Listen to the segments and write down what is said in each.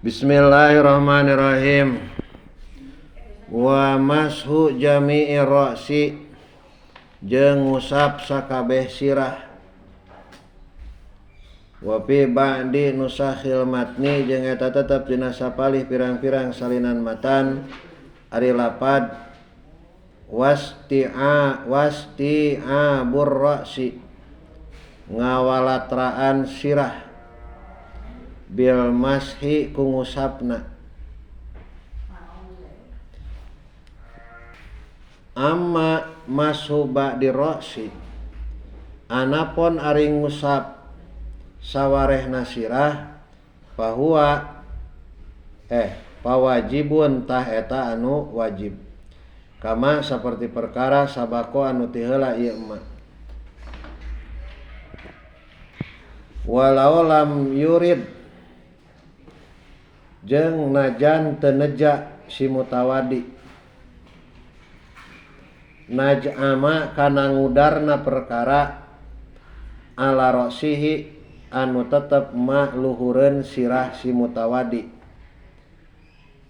Bismillahirrahmanirrahim. Wa mashu jami'i ra'si jeung ngusap sakabeh sirah. Wa fi ba'di nusakhil matni jeung eta tetep dina sapalih pirang-pirang salinan matan ari lapad wasti'a wasti'abur ra'si ngawalatraan sirah bil mashi ku ngusapna. Amma mashu ba'di ra'si anapon ari ngusap sawarehna sirah fahuwa pawajibun tah eta anu wajib kama saperti perkara sabako anu ti heula ieu mah. Walau lam yurid jeung najan teu neja si mutawadi naj'ama kana ngudarna perkara ala ra'sihi anu tetep ma luhureun sirah si mutawadi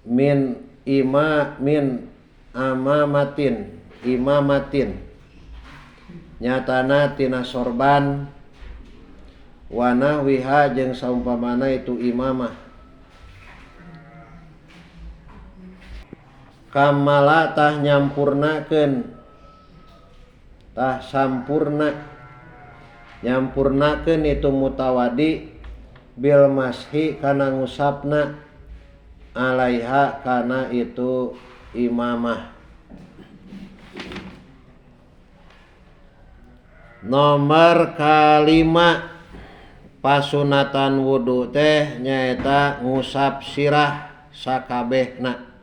min ima min amamatin imamatin nyatana tina sorban wana wiha jeung saumpamana itu imamah kamala tah nyampurnakeun tah sampurna nyampurnakeun itu mutawadi bil mashi kana ngusapna alaiha kana itu imamah. Nomor kalima pasunatan wudu teh nyaeta ngusap sirah sakabehna.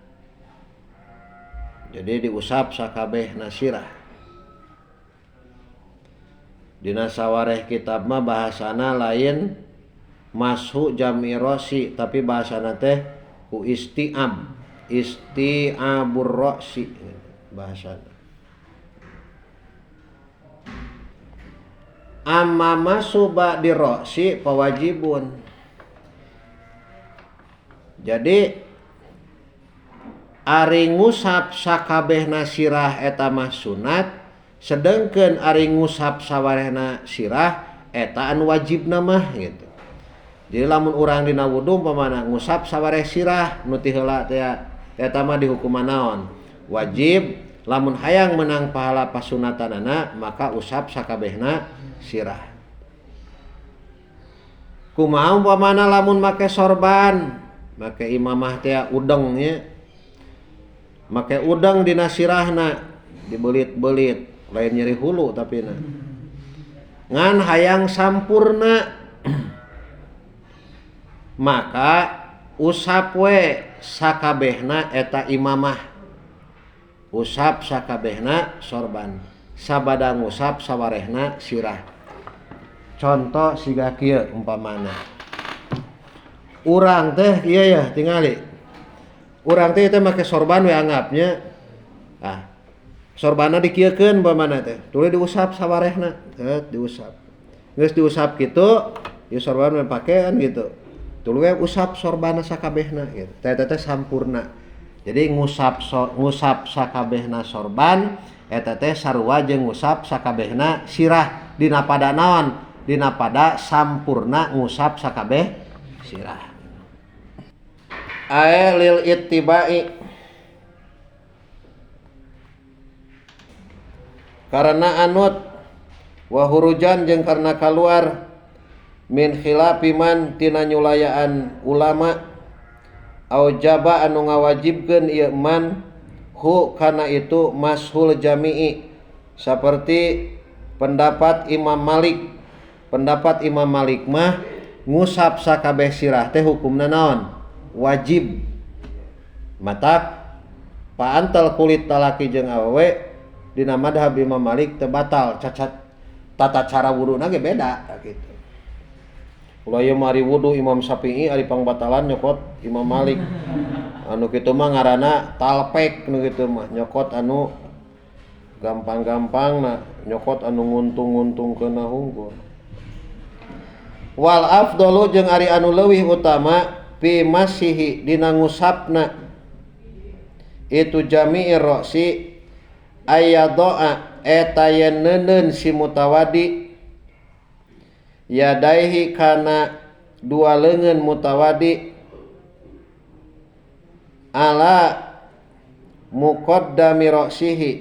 Jadi diusap sakabehna sirah. Dina sawareh kitab mah bahasana lain mashu jami rosi tapi bahasana teh ku isti'ab, isti'abur rosi bahasana. Amma mashu ba'di rosi pawajibun. Jadi ari ngusap sakabehna sirah eta mah sunat, sedengkeun ari ngusap sawarehna sirah eta anu wajibna mah gitu. Jadi lamun urang dina wudu umpamana ngusap sawareh sirah nu ti heula teh eta mah dihukuman naon? Wajib. Lamun hayang menang pahala pasunatanana maka usap sakabehna sirah. Kumaha umpamana lamun make sorban, make imamah teh udeng nya. Make udeng dina sirahna dibelit-belit, lain nyeri hulu tapi na. Ngan hayang sampurna maka usap we sakabehna eta imamah. Usap sakabehna sorban, sabada ngusap sawarehna sirah. Contoh siga kieu umpamana. Urang teh ieu ya tingali. Urang teh teh make sorban we anggapnya. Ah, sorbana dikieukeun umpamana teh. Tuluy diusap sawarehna, teh diusap. Geus diusap kitu, ieu sorban we pakean gitu. Tuluy usap sorbana sakabehna gitu. Teh teh sampurna. Jadi ngusap ngusap sakabehna sorban eta teh sarua jeung ngusap sakabehna sirah dina pada naon? Dina pada sampurna ngusap sakabeh sirah. Ae lil ittibai karena anut wa hurujan jeung karena kaluar min khilafi man tina nyulayaan ulama aujaba anu ngawajibkeun ieu man hu kana itu mashul jami'i seperti pendapat Imam Malik. Pendapat Imam Malik mah ngusap sakabeh sirah teh hukumna naon? Wajib. Matak paantel kulit talaki jeung awewe dina madhab Imam Malik teu batal, cacat tata cara wuduna ge beda gitu. Ulah ieu mah ari wudu Imam Syafi'i ari pangbatalan nyokot Imam Malik. Anu kitu mah ngaranna talpek nu kitu mah nyokot anu gampang-gampang na nyokot anu nguntung-nguntungkeun hungkul. Wal afdalu jeung ari anu leuwih utama Fi masihi dina ngusapna itu jami'ir ra'si ayadoa eta yen neuneun si mutawadi yadaihi kana dua leungeun mutawadi ala muqaddami ra'sihi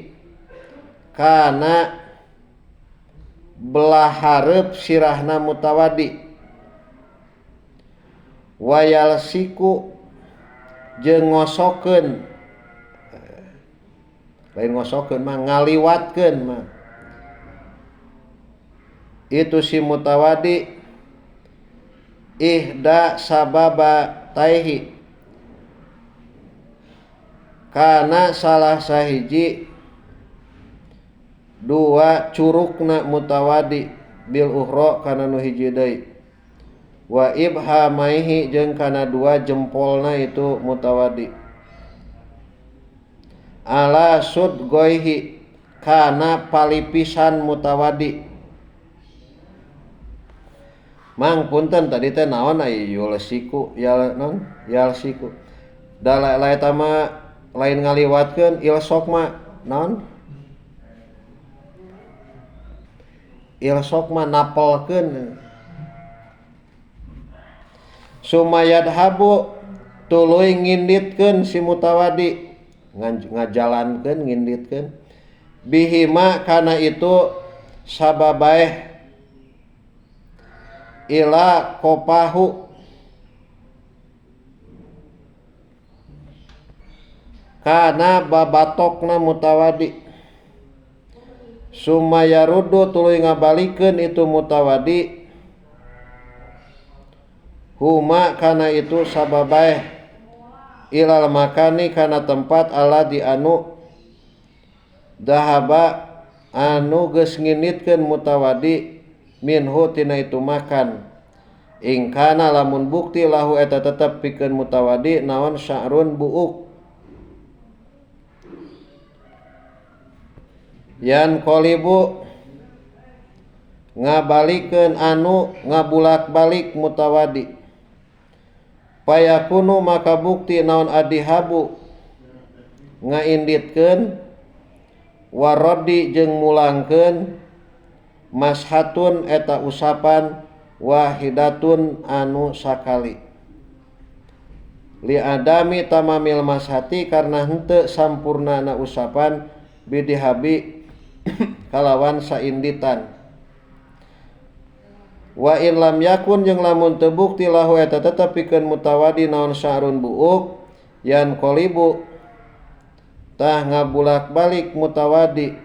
kana belah hareup sirahna mutawadi wayal siku jeung ngosokeun lain ngosokeun mah ngaliwatkeun mah itu si mutawadi ihda sababa taihi kana salah sahiji dua curukna mutawadi bil ukhra kana nu hiji deui wa ibhamaihi jeung kana dua jempolna itu mutawadi ala sudgoihi kana palipisan mutawadi. Mang punten tadi teh naon aya yulsiku yal non yalsiku da eta mah lain ngaliwatkeun ilsok mah naon ilsok mah napelkeun sumayadhabu tuluy nginditkeun si mutawadi ngajalankeun nginditkeun bihima kana itu sababaeh ila kopahu kana babatokna mutawadi sumayarudu tuluy ngabalikeun itu mutawadi huma kana itu sababaeh ilal makani kana tempat aladi anu dahaba anu geus nginditkeun mutawadi minhu tina itu makan ingkana lamun bukti lahu eta tetep pikeun mutawadi naon sya'run buuk yan qalibu ngabalikeun anu ngabulak-balik mutawadi payakunu maka bukti naon adihabu ngainditkeun warodi jeung mulangkeun mashatun eta usapan wahidatun anu sakali li adami tamamil mashati karena henteu sampurnana usapan bidihabi kalawan sainditan wa in lam yakun jeung lamun teu bukti lahu eta tetep pikeun mutawadi naon sya'run buuk yan qalibu tah ngabulak-balik mutawadi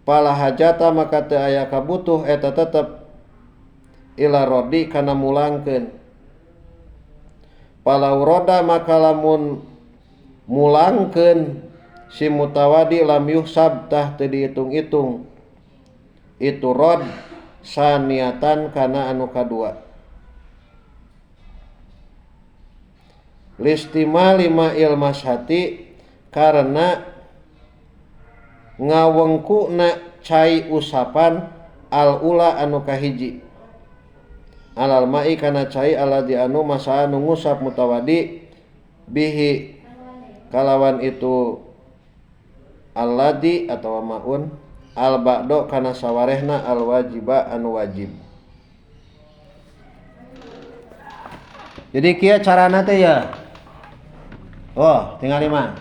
pala hajata maka teu aya kabutuh eta tetep ila rodi kana mulangkeun palau roda maka lamun mulangkeun si mutawadi lam yuhsab tah teu diitung-itung itu rod saniatan kana anu kadua listima lima ilmashati karena ngawengkuna cai usapan al ula anu kahiji alal mai kana cai aladi anu masa anu ngusap mutawadi bihi kalawan itu aladi atau maun al ba'do kana sawarehna al wajiba anu wajib. Jadi kieu carana teh ya. Oh, tinggal lima.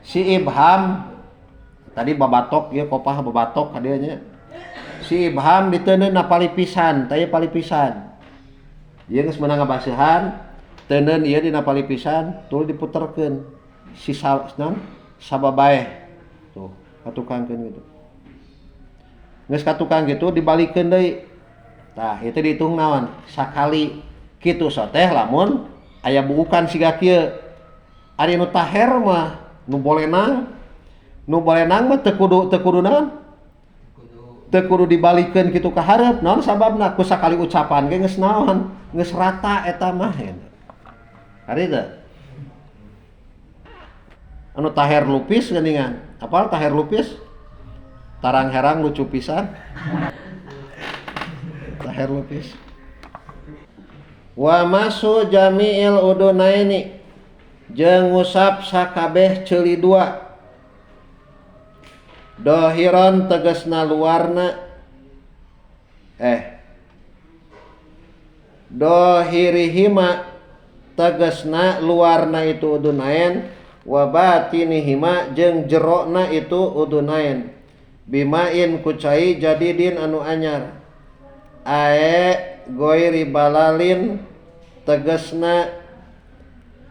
Si ibham tadi babatok ya kopah babatok ka dieu nya. Si ibham diteundeun na palipisan, teh palipisan. Ieu geus meunang ngabaseuhan, teuneun ieu dina palipisan, tuluy diputerkeun. Si naon? Sababaeh. Tuh, katukangkeun gitu. Geus katukang gitu dibalikeun deui. Tah, itu dihitung naon? Sakali. Kitu soteh lamun aya buukan siga kieu. Ari nu taher mah nu bolenang mah teu kudu naon? Teu kudu dibalikeun kitu ka hareup. Naon sababna? Ku sakali ucapan ge geus naon? Geus rata eta mah gitu. Ari teu? Anu taher lupis geuningan. Apal taher lupis? Tarang herang lucu pisan. Taher lupis. Wa masu jami'il udunaini jeung ngusap sakabeh ceuli dua. Dohiron tegasna luarna dohirihima tegasna luarna itu udunain wa batinihima jeung jerona itu udunain bimain ku cai jadidin anu anyar ae goiri balalin tegasna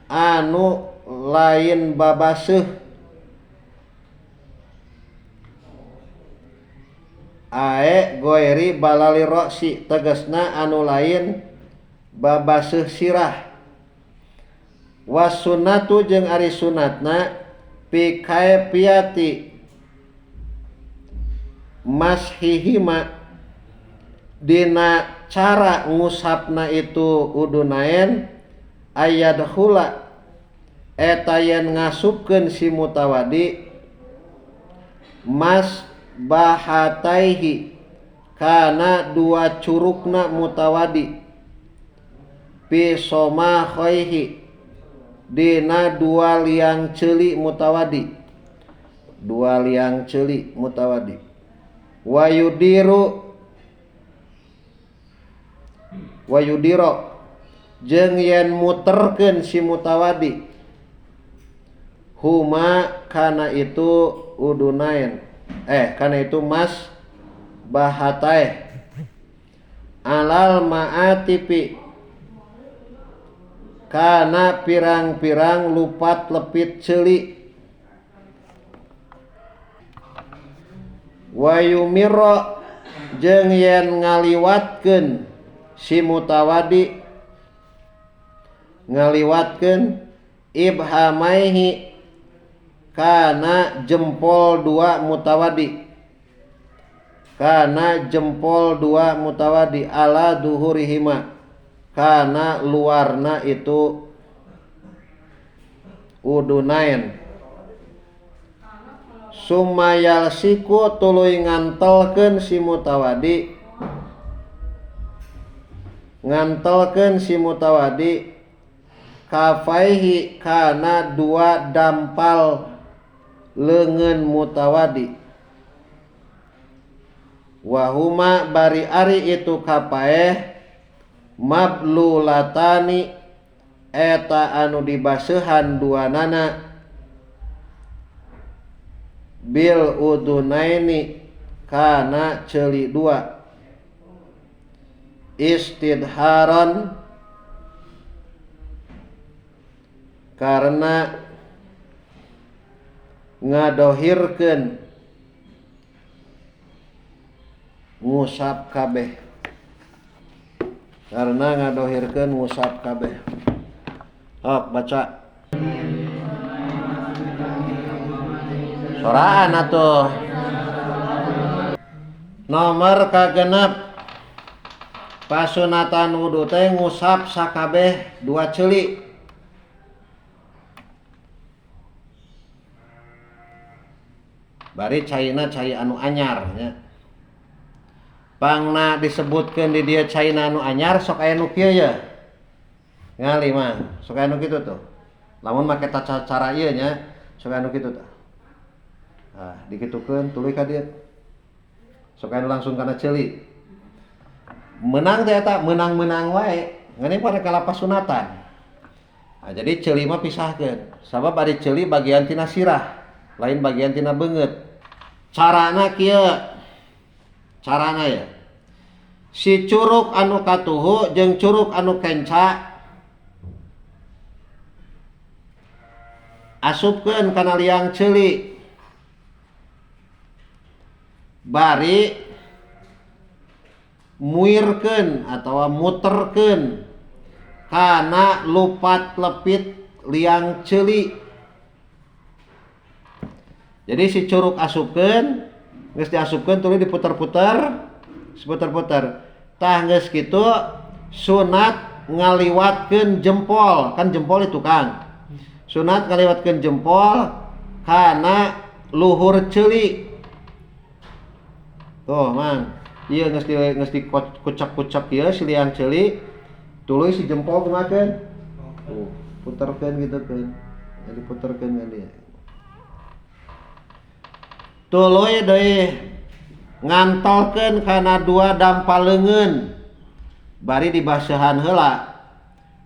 anu lain babaseuh ae goiri balali roksi tegasna anu lain babaseuh sirah. Wasunatu jeung ari sunatna pi kaepiati mashihima dina cara ngusapna itu udunaen ayadkhula eta yen ngasupkeun si mutawadi mas bahataihi kana dua curukna mutawadi pi soma khoihi dina dua liang ceuli mutawadi, dua liang ceuli mutawadi. Wayudiru wayudiro jeung yen muterkeun si mutawadi huma kana itu udunain kana itu mas bahatai alal ma'atipi kana pirang-pirang lupat lepit ceuli wayumiro jeung yen ngaliwatkeun si mutawadi ngaliwatkeun ibhamaihi kana jempol dua mutawadi, kana jempol dua mutawadi ala duhurihima kana luarna itu udunain. Sumayal siku tuluy ngantelkeun si mutawadi, ngantelkeun si mutawadi kafaihi kana dua dampal leungeun mutawadi. Wahuma bari ari itu kapaeh mablulatani eta anu dibaseuhan duanana bil udunaini kana ceuli dua istidharon karena ngadohirkeun ngusap kabeh, karena ngadohirkeun ngusap kabeh. Ok, baca soraan atuh. Nomor kagenep pasunatan wudu teh ngusap sakabeh dua ceuli. Bari caina cai anu anyar nya. Pangna disebutkeun di dieu caina anu anyar sok aya nu kieu ye. Ngali mah sok aya nu kitu tuh. Lamun make tata cara ieu nya sok aya nu kitu tah. Ah, dikitukeun tuluy ka dieu. Sok aya langsung kana ceuli. Menang teh eta menang-menang wae. Ngan pada kalapas sunatan. Nah, jadi ceuli mah pisahkeun. Sabab ari ceuli bagian tina sirah, lain bagian tina beungeut. Carana kieu. Carana ya. Si curug anu katuhu jeung curug anu kenca asupkeun kana liang ceuli. Bari muirkeun atawa muterkeun kana lupat lepit liang ceuli. Jadi si curug asupkeun, geus diasupkeun tuluy diputer-puter, seputer-puter. Tah geus kitu sunat ngaliwatkeun jempol, kan jempol itu Kang. Sunat ngaliwatkeun jempol kana luhur ceuli. Tuh, Mang. Ieu geus di geus dikucek-kucek ieu si liang ceuli. Tuluy si jempol kumakeun? Puterkeun gitu kan. Jadi puterkeun kan dia. Tuluy deui ngantelkeun kana dua dampal leungeun. Bari dibaseuhan heula.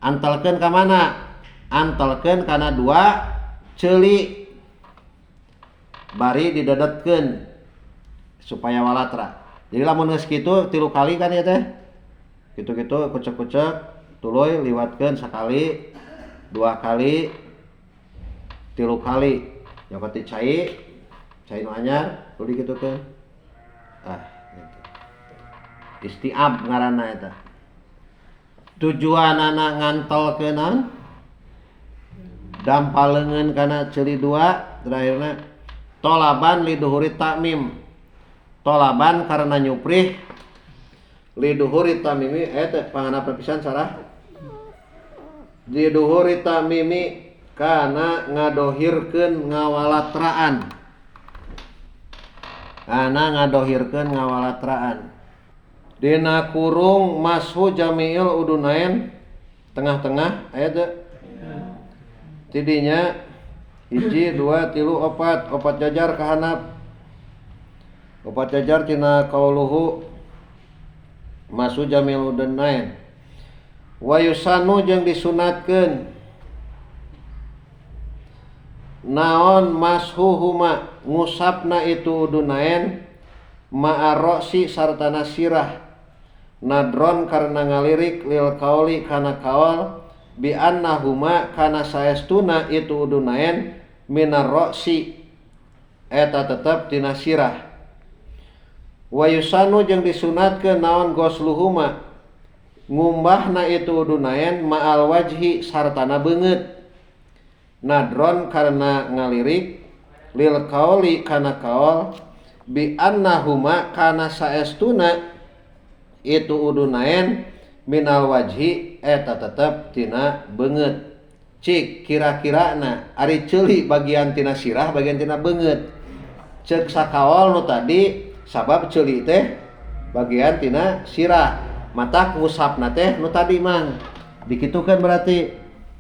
Antelkeun ka mana? Antelkeun kana dua ceuli. Bari didedetkeun supaya walatra. Jadi lamun geus kitu 3 kali kan ya teh. Kitu-kitu kucek-kucek tuluy liwatkeun sakali, 2 kali, 3 kali. Nyokot ti cai, cai nu anyar tuluy dikitukeun. Ah, gitu. Istiab ngaranna eta. Tujuanana ngantelkeun dampal leungeun kana ceuli 2, terakhirna tolaban liduhuri takmim. Tolaban karena nyuprih liduhuri tamimi teh panganapna pisan sarah liduhuri tamimi kana ngadohirkeun ngawalatraan. Kana ngadohirkeun ngawalatraan. Dina kurung mashu jami'il udunain tengah-tengah aya teu? Tidinya 1 2 3 4, 4 jajar ka handap. 4 jajar tina kauluhu mashu jami'il udunain. Wa yusanu jeung disunatkeun naon mashuhuma ngusapna itu udunain ma'arosi sartana sirah nadron karena ngalirik lil kauli kana kaol bi annahuma kana saestuna itu udunain minar roksi eta tetep tina sirah. Wa yusanu jeung disunatkeun naon gosluhuma ngumbahna itu udunain ma'al wajhi sartana beungeut nadron karena ngalirik lil kaoli kana kaol bi annahuma kana saestuna itu udunain minal wajhi eta tetep tina beungeut. Cik kira-kirana ari ceuli bagian tina sirah bagian tina beungeut. Ceuk sakaol nu tadi sabab ceuli teh bagian tina sirah, matak ngusapna teh nu tadi mang dikitukeun berarti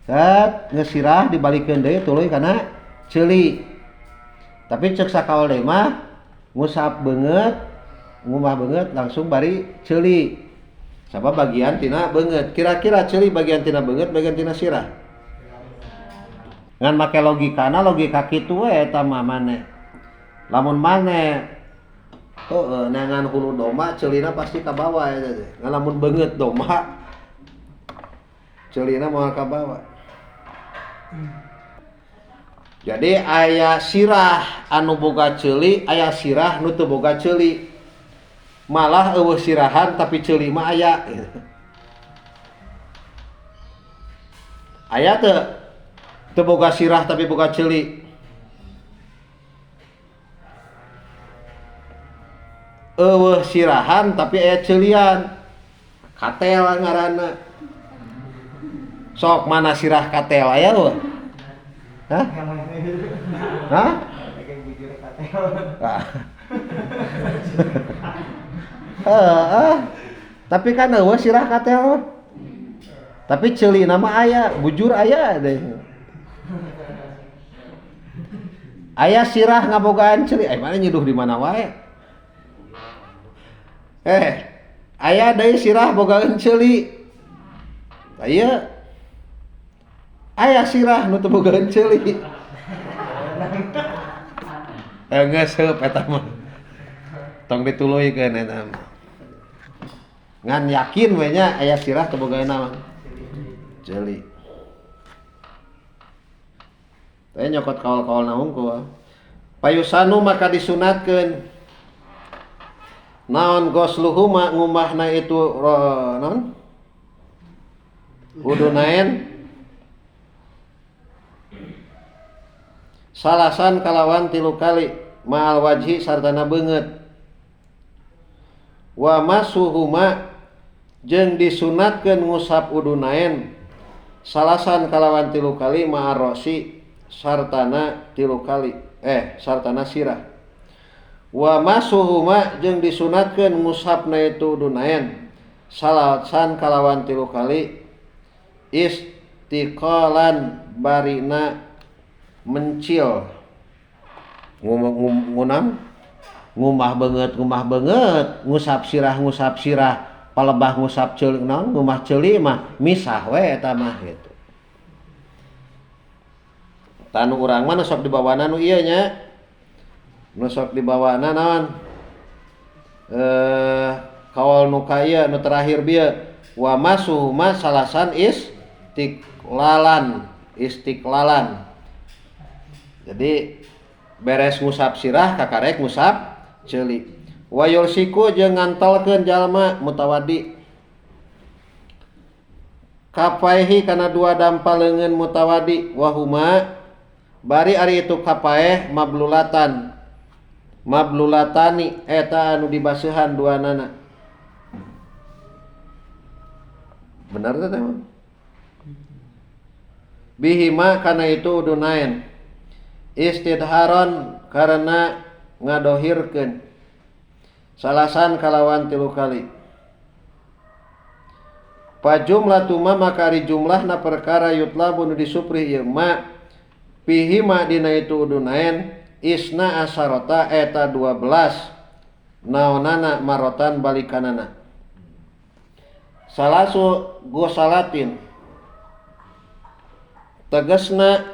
set geus sirah dibalikeun deui tuluy kana ceuli. Tapi ceuk sakaol deui mah ngusap beungeut, ngumbah beungeut langsung bari ceuli. Sabab bagian tina beungeut. Kira-kira ceuli bagian tina beungeut, bagian tina sirah. Ngan make logikana logika kitu we eta mah maneh. Lamun maneh heueuh neangan hulu domba ceulina pasti ka bawah eta teh. Ngan lamun beungeut domba ceulina moal ka bawah. Jadi aya sirah anu boga ceuli, aya sirah nu teu boga ceuli. Malah eueuh sirahan tapi ceuli mah aya. Aya teu? Teu boga sirah tapi boga ceuli. Eueuh sirahan tapi aya ceulian. Katel ngaranna. Sok mana sirah katel aya eueuh? Hah? Hah? Heeh. Tapi kan eueuh sirah katel. Tapi ceuli nama aya, bujur aya deh. Aya sirah ngabogaan ceuli, mana nyeduh di mana wae. Aya deui sirah bogaan ceuli. Aya. Aya sirah nu teu bogaan ceuli. Geus heup eta mah. Tong dituluykeun eta mah. Ngan yakin we nya aya sirah teu boga naon? Ceuli. Teh nyokot kaol-kaolna hungkul. Payusanu maka disunatkeun naon gosluhuma ngumbahna itu naon? Udunain salasan kalawan 3 kali ma'al wajhi sartana beungeut. Wa masuhuma jeung disunatkeun ngusap udunain salasan kalawan 3 kali ma'ar rosi sartana 3 kali sartana sirah. Wa masuhuma jeung disunatkeun ngusapna itu udunain salasan kalawan 3 kali Istiqalan barina mencil ngunam ngumah beungeut ngusap sirah palebah ngusap ceuli naon ngumah ceuli mah misah we eta mah gitu. Tanu urang mah nu sok dibawana nu ieu nya. Nu sok dibawana naon? Kaol nu ka ieu nu terakhir bieu wa masuhuma salasan istiqlalan. Jadi beres ngusap sirah kakarek ngusap ceuli. Wa yulsiku jeung ngantelkeun jalma mutawadi kapaihi kana dua dampa leungeun mutawadi wa huma bari ari itu kapaeh mablulatan mablulatani eta anu dibaseuhan duanana. Benar teh teman? Bihima kana itu udunaen istidharon karena ngadohirkeun salasan kalawan tilu kali. Pajumlah tuma maka ari jumlahna perkara yutlabu nu disuprih ieu ma pihima dina itu udunaen isna asarota eta 12 naonana marotan balikanana. Salasu gosalatin tegesna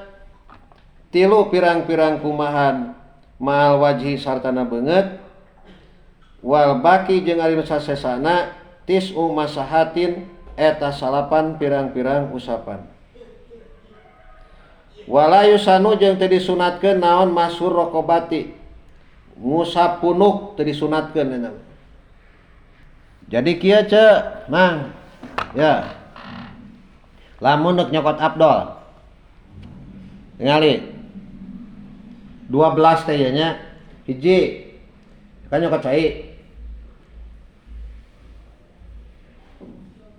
tilu pirang-pirang kumahan ma'al wajhi sartana beungeut wal baki jeung ari nu sasesana tis'u masahatin eta salapan pirang-pirang usapan. Wala yusanu jeung teu disunatkeun naon masur rokobati ngusap punuk teu disunatkeun eta. Jadi kieu ce mang ya lamun deuk nyokot abdol tingali 12 teh nya hiji kan nyokot cai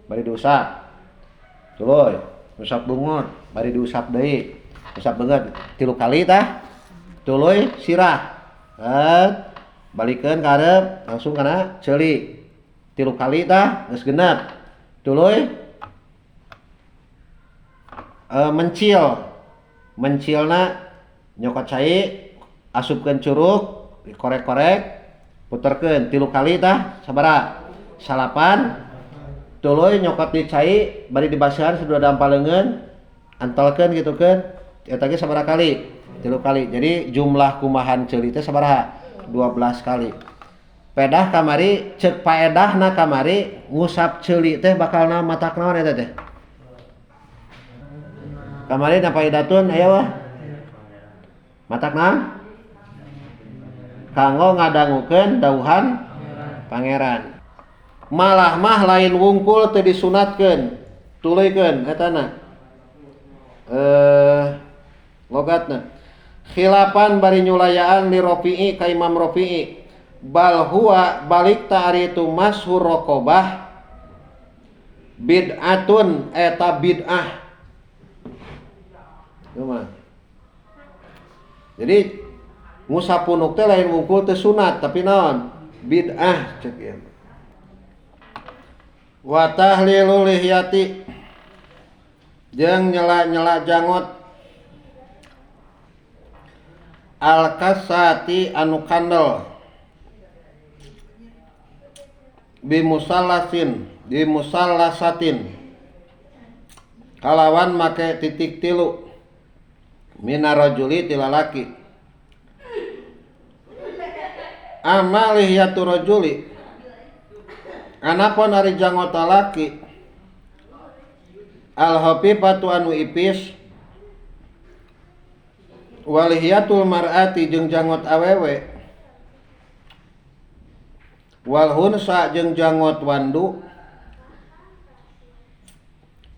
bari diusap tuluy usap bungut bari diusap deui usap beungeut 3 kali tah tuluy sirah balikeun ka hareup langsung kana ceuli 3 kali tah geus genep tuluy mencil mencilna nyokot cai asupkeun curug dikorek-korek puterkeun 3 kali tah sabaraha salapan tuluy nyokot di cai bari dibasihan sedua dampa leungeun antelkeun gitukeun eta ge sabaraha kali 3 kali. Jadi jumlah kumahan ceuli teh sabaraha 12 kali. Pedah kamari ceuk paedahna kamari ngusap ceuli teh bakalna matak naon eta teh kamari na paedatun aya wah matak naon kanggo ngadangukeun dauhan pangeran. Malah mah lain wungkul teu disunatkeun tuluykeun etana logatna khilafan bari nyulayaan li Rafi'i ka Imam Rafi'i bal huwa balik ta ari itu mashur raqabah bid'atun eta bid'ah. Kumaha? Jadi ngusap punuk teh lain wungkul teu sunat tapi naon bid'ah cek ieu. Wa tahlilul lihyati jeung nyela-nyela jangot al-kasati anu kandel bimusallasin bimusallasatin kalawan make titik tilu minarajuli tilalaki ama lihyatu rajuli anapun ari jangot laki al-hafifatu anu ipis walihiyatul mar'ati jeung jangot awewe wal hunsa jeung jangot wandu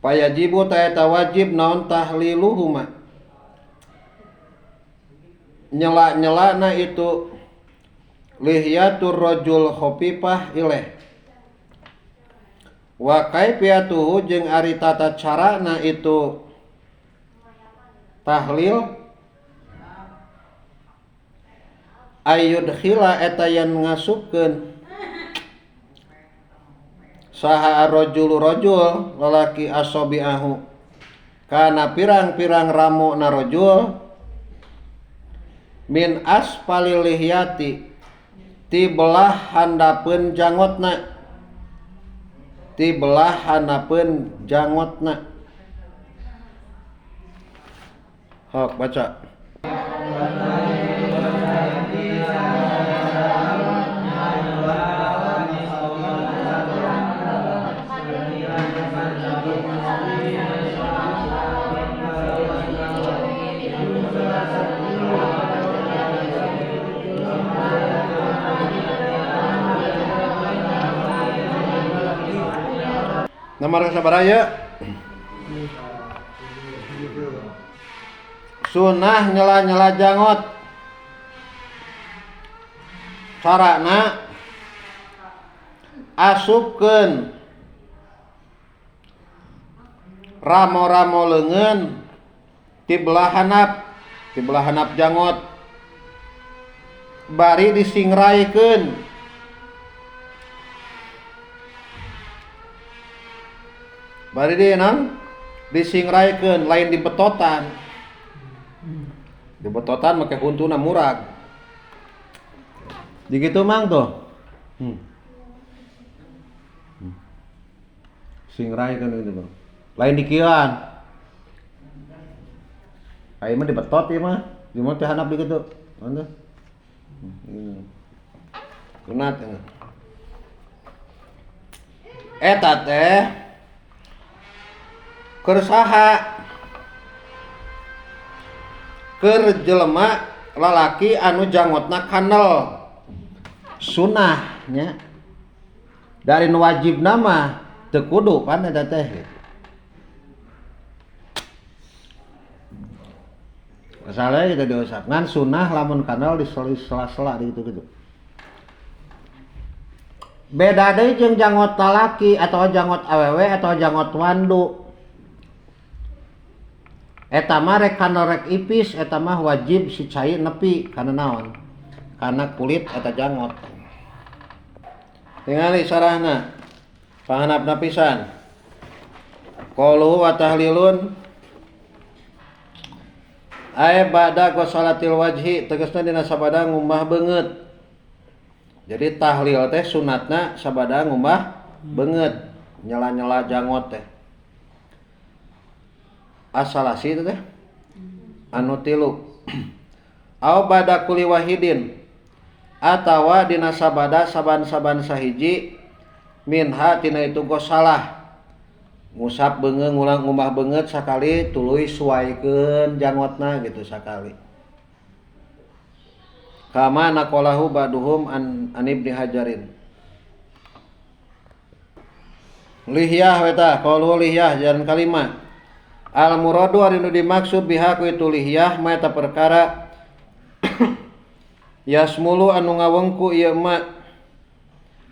payajibu ta eta wajib naon tahliluhuma nyela-nyelana itu lihyatur rajul khafifah ileh wa kaifiyatuhu jeung ari tata carana itu tahlil ayudkhila eta yen ngasupkeun Saha ar-rajulu rajul lalaki asabi'ahu kana pirang-pirang ramo na rajul min asfalil lihyati ti belah handapeun jangotna ti belah handapeun jangotna. Hok baca. Nomor sabaraha ieu? Sunah nyela-nyela janggot. Carana asupkeun ramo-ramo leungeun ti belah handap janggot. Bari disingraikeun. Bari di naon? Disingraikeun lain dibetotan. Dibetotan make huntuna murag. Di kitu mang tuh. Singraikeun gitu bang. Lain dikieuan. Aya mah dibetot ieu mah. Di mah teh handap di kitu. Mana? Sunat ya. Eta teh keur saha? Keur jelema lalaki anu jangotna kanel. Sunah nya. Dari nu wajibna mah teu kudu pan eta teh. Masalahnya kita diusap ngan sunah lamun kanel di sela-sela gitu-gitu. Beda deui jeung janggot lalaki atau janggot awewe atau janggot wandu. Eta mah rek kanel rek ipis eta mah wajib si cai nepi kana naon? Kana kulit eta janggot. Tingali sarahna. Panganapna pisan. Qalu wa tahlilun ay ba'da ghusalatil wajhi tegasna dina sabada ngumbah beungeut. Jadi tahlil teh sunatna sabada ngumbah beungeut, nyela-nyela janggot teh. Asalasi teh anu tilu. Au ba'da kulli wahidin atawa dina sabada saban-saban sahiji minha tina itu ghosalah. Ngusap beungeut ngulang ngumbah beungeut sakali tuluy suaikeun janggotna gitu sakali. Kama naqalahu ba'duhum an Ibni Hajarin. Lihyah weta qalu lihyah jalan kalima. Al muradu ari nu dimaksud biha ku itu lihyah ma eta perkara yasmulu anu ngawengku ieu ma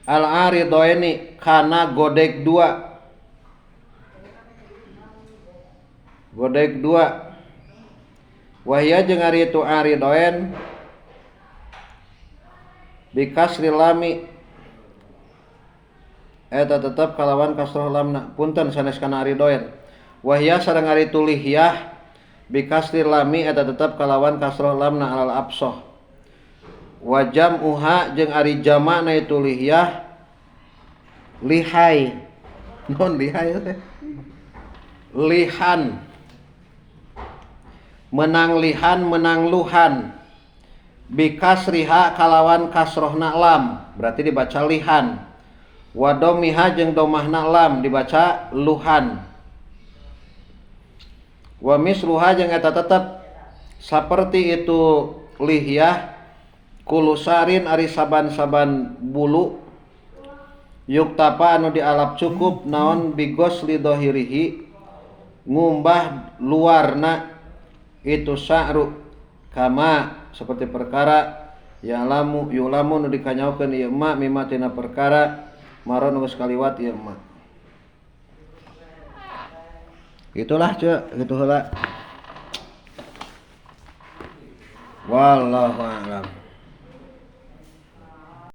al aridaini kana godeg dua. Godeg dua. Wahia jeung ari itu aridain bikasri lami eta tetep kalawan kasroh lamna punten sanes kana aridain. Wahia sareng ari itu lihyah bikasri lami eta tetep kalawan kasroh lamna alal absoh. Wa jam'uha jeung ari jama'na itu lihyah lihai. Non lihai teh lihan. Menang lihan menang luhan bikasriha kalawan kasrohna lam berarti dibaca lihan. Wa domiha jeung domahna lam dibaca luhan. Wa misluha jeung eta tetep saperti itu lihyah kulusarin ari saban-saban bulu yuktapa anu dialap cukup naon bigos lidohirihi ngumbah luarna itu sa'ru kama seperti perkara ya'lamu yulamu nu dikanyaokeun ieu ma mimma tina perkara maron geus kaliwat ieu ma. Itulah ceu kitu heula. Wallahu a'lam.